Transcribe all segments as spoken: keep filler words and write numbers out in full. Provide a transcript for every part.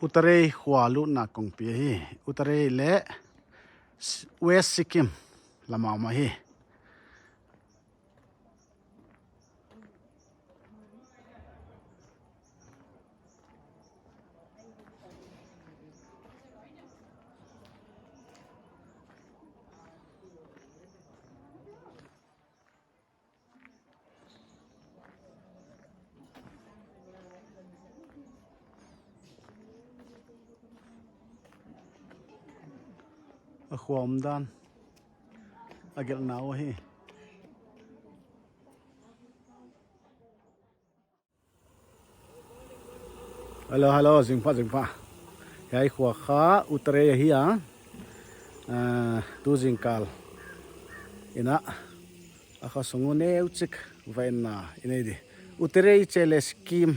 Uttarei khua lutna kongpi ahi. Uttarei leh S-, West Sikkim lam a om ahi. A khua omdan a gelhna uh ahi. Hello, hello, zingpha, zingpha. Hiai khua kha Uttarei ahi a. Ah, tu zingkal in a, a khosung uh neuchik va enna i nei di. Uttarei chih leh Sikkim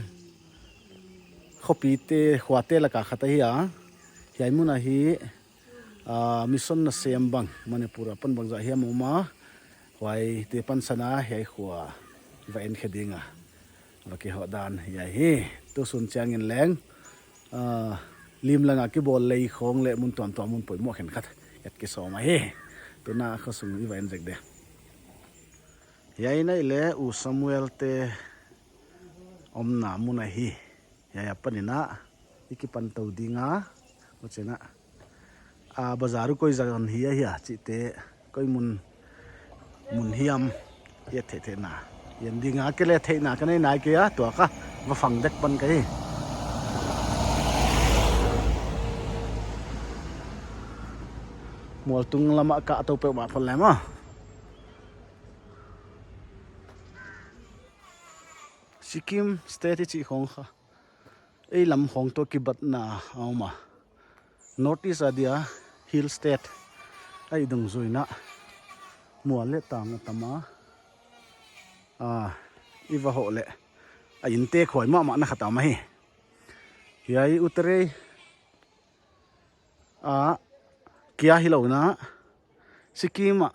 khopite, khuate laka khat ahi a. Hiai mun ahi, ah, mission nasem bang, Manipur apan bangzah hiam om a, huaite pansan a hiai khua va en khe ding a va kihoh dan hiai hi. Tusun chiangin leng, ah, lim langa kibawl lei khong leh mun tuamtuam mun poimoh khenkhat et kisawm ahi. Tuna khosung i va en zek di. Hiai nai leh U Samuel te omna mun ahi. Hiai apan in a i kipan tou ding a, huchiin a, a bazar uh koi zah hia hia chihte, koi mun, mun hiam i et theihtheihna, i en ding a, kei leh theihna ka nei nai kei a, tua kha va fang dek pan ka hi. Mualtung lam ah ka tou peuhmah phot lem a. Sikkim State i chih khong kha ei lam khong toh kibatna a om a. North East a dia hill state ahi dungzui in a, mual leh tang a tam a. Ah, i va hoh leh a innte khuai mahmahna khat a om ahi. Hiai Uttarei a kia hilou in a, Sikkim ah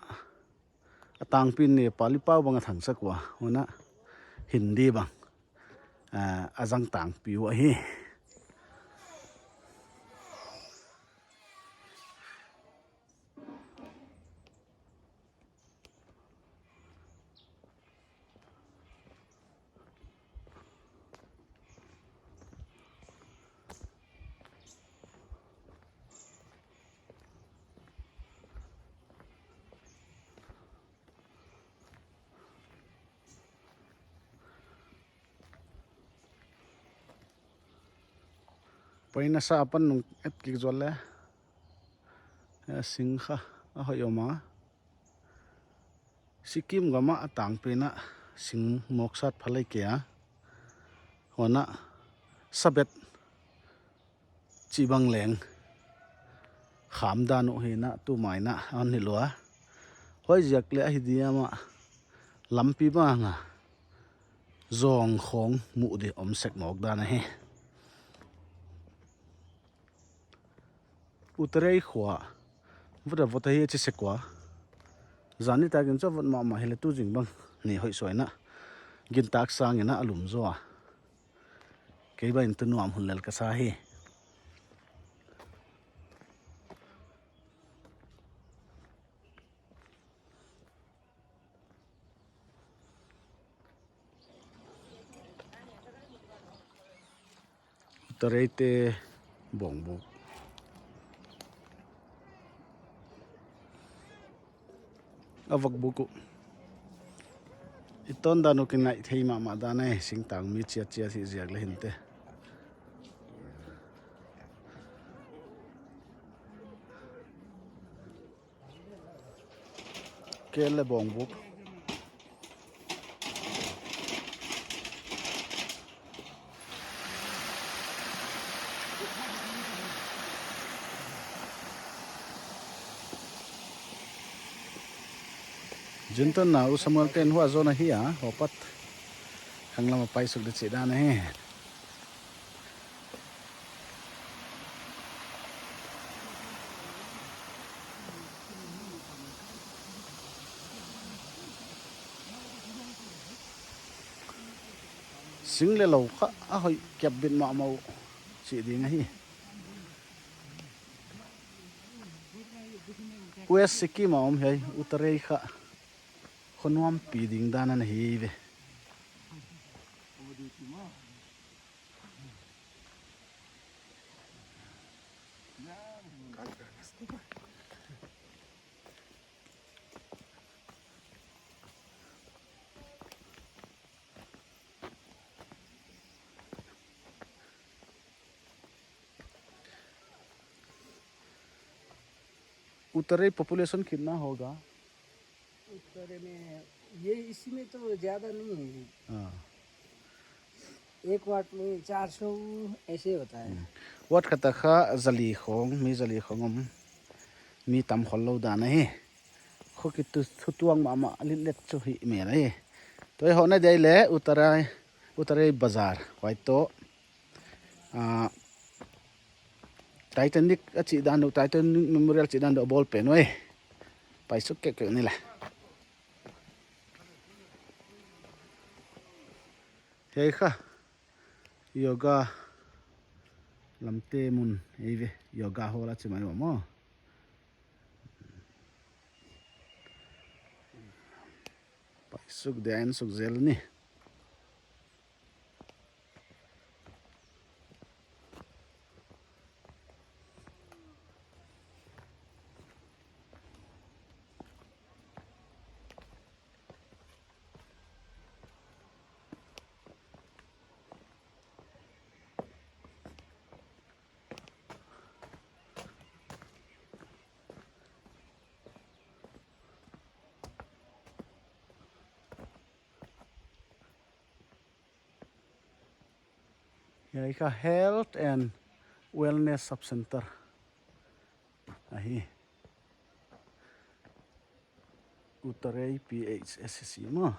a tangpi Nepali pau bang a thangsak ua, huan a Hindi bang, ah, a zang tangpi uh ahi. Paina sa apan nung et kik zual leh, eh, sing kha a hoih om a. Sikkim gam ah a tangpi in a sing mawk sat pha lei kei a. Huan a sabet chih bang leng kham dan uh hi in a, tu mai in a hon hilh ua. Huaiziak leh ahi diam a lampi bang a zawng khong muh di om sek mawk dan ahi. Uttarei khua vot a vot ahi chi sek ua. Zan nitak in chu a vot mahmah hileh tu zing bang ni hoih suai in a, gintak sang in a lum zaw a. Kei bang in tu nuam hun lel ka sa hi. Uttarei te bawngbuk. A vakbuk uh i ton dan uh kingaih thei mahmah dan ahi, singtang mi chiat chiat hi ziak leh hinte. Kel leh bawngbuk. Zintonna U Samuel ten hua zawn ahi a, huai pat khanglam a pai suk di chih dan ahi. Sing leh lou kha a hoih kiap bit mahmah uh chih ding ahi. West Sikkim a om hiai Uttarei kha. Kho nuampi ding dan ana hi ve. उत्तरे population कितना होगा? उत्तरे में, ये इसी में तो ज्यादा नहीं है। हाँ। एक वाट में चार सौ ऐसे होता है। Hmm. Wat khat a kha zali khong, mi zali khong om, mi tam khollou dan ahi. Kho kitu thutuang mahmah litlet chu hi mel ahi. Tua i hohna dia leh Uttarei, Uttarei Bazar, huai toh. Ah, Titanic a chih dan uh, Titanic Memorial chih dan uh a bawl pen uh e. Pai suk kekek ni leh. Hiai kha yoga lamte mun ei ve, yoga hall a chi mai maw. Pai suk dia en suk zel ni. Hiai kha Health and Wellness Sub-Center ahi. Uttarei P H S C maw.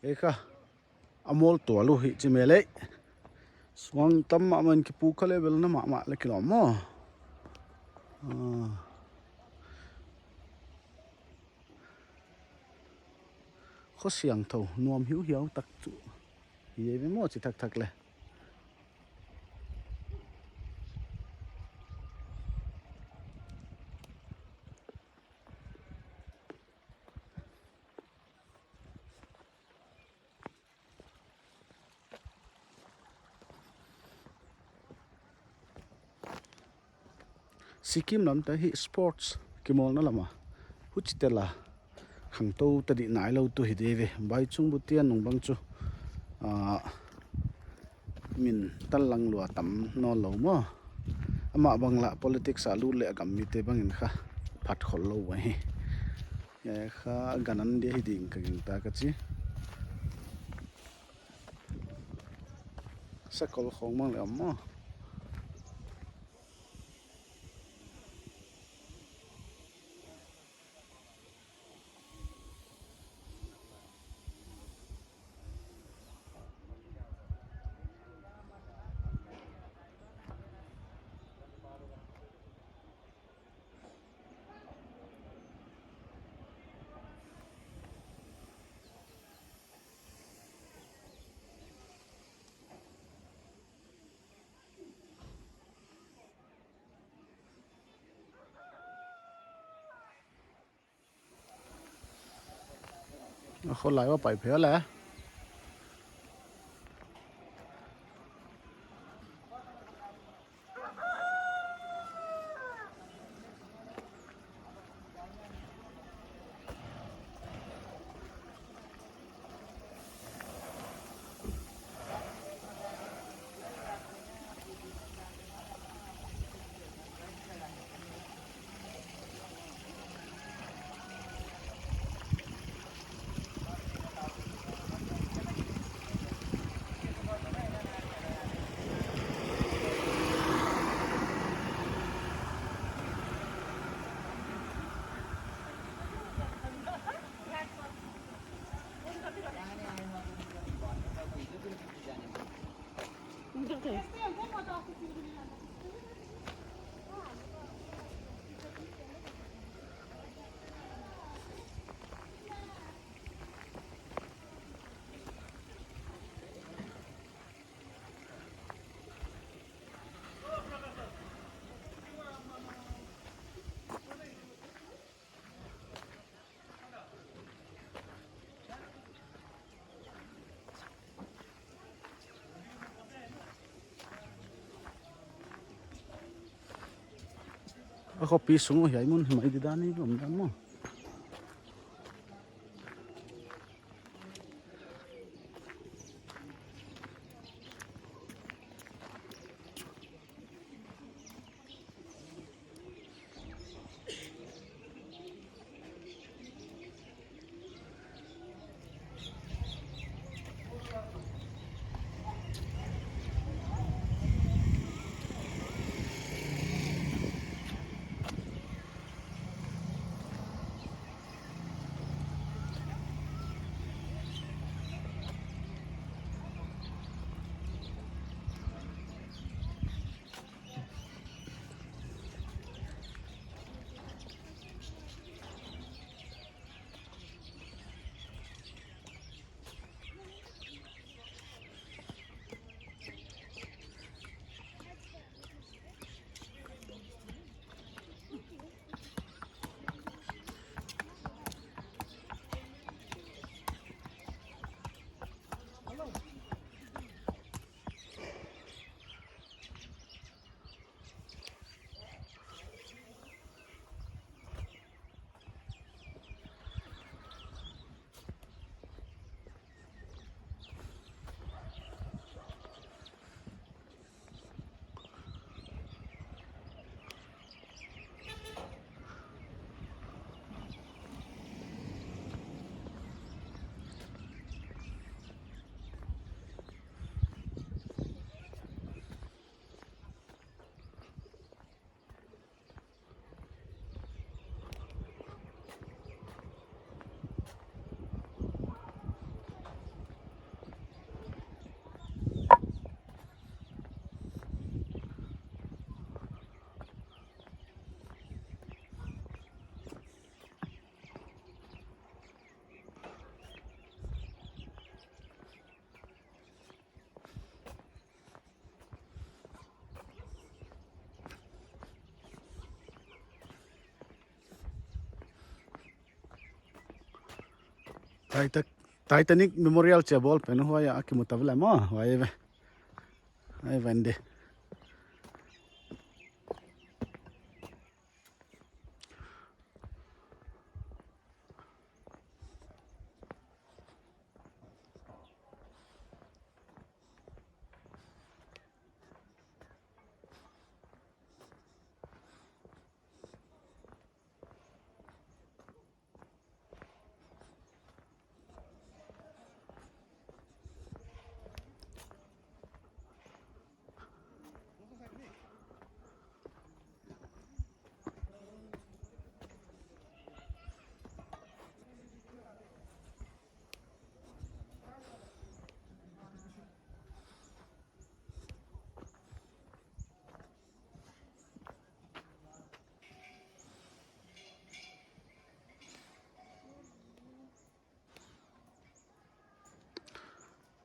Ei kha, a mawl tual uh hi chi mel ei. Suang tam mahmah in kipu kha leh bel na mahmah leh kilawm maw. Ah. Kho siangthou, nuam hiuhiau tak chu. Hi ei ve maw chi thakthak leh. Sikkim lam te hi sports kimawlna lam a huchi tel a khangtou ta dih nailou tuh hi di ve. Bhaichung Bhutia nung bang chu, ah, min tal lang lua tam nawnlou maw. Amah bang lah politics a lut leh a gam mite bang in kha phat khollou ahi. Hiai kha gan an dia hi ding ka gingta ka chi. Sakol khong mang leh om maw. A kho lai ua pai phei leh. A khopi sung uh hiai mun hi mai di dan i om dan maw. Tita-, Titanic Memorial chia ball pen huai a kimu ta ve leh maw, huai ve. Huai ve di.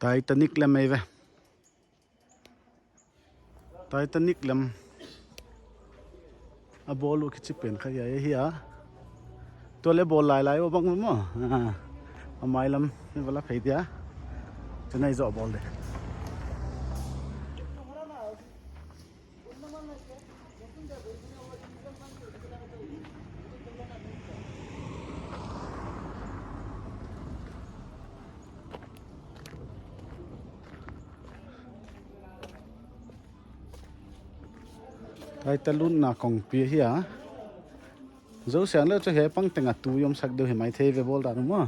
Titanic lem ei ve. Titanic lem. A ball uh kichi pen kha hiai ahi a. Tua leh ball lailai uh bang maw. Ah. A mai lam i va la phei dia. Tunai zoh ball de. Titanic lutna kongpi ahi a. Zosia leh chu hiai pang teng a tui om sak deuh hi maithei ve ball dan uh maw.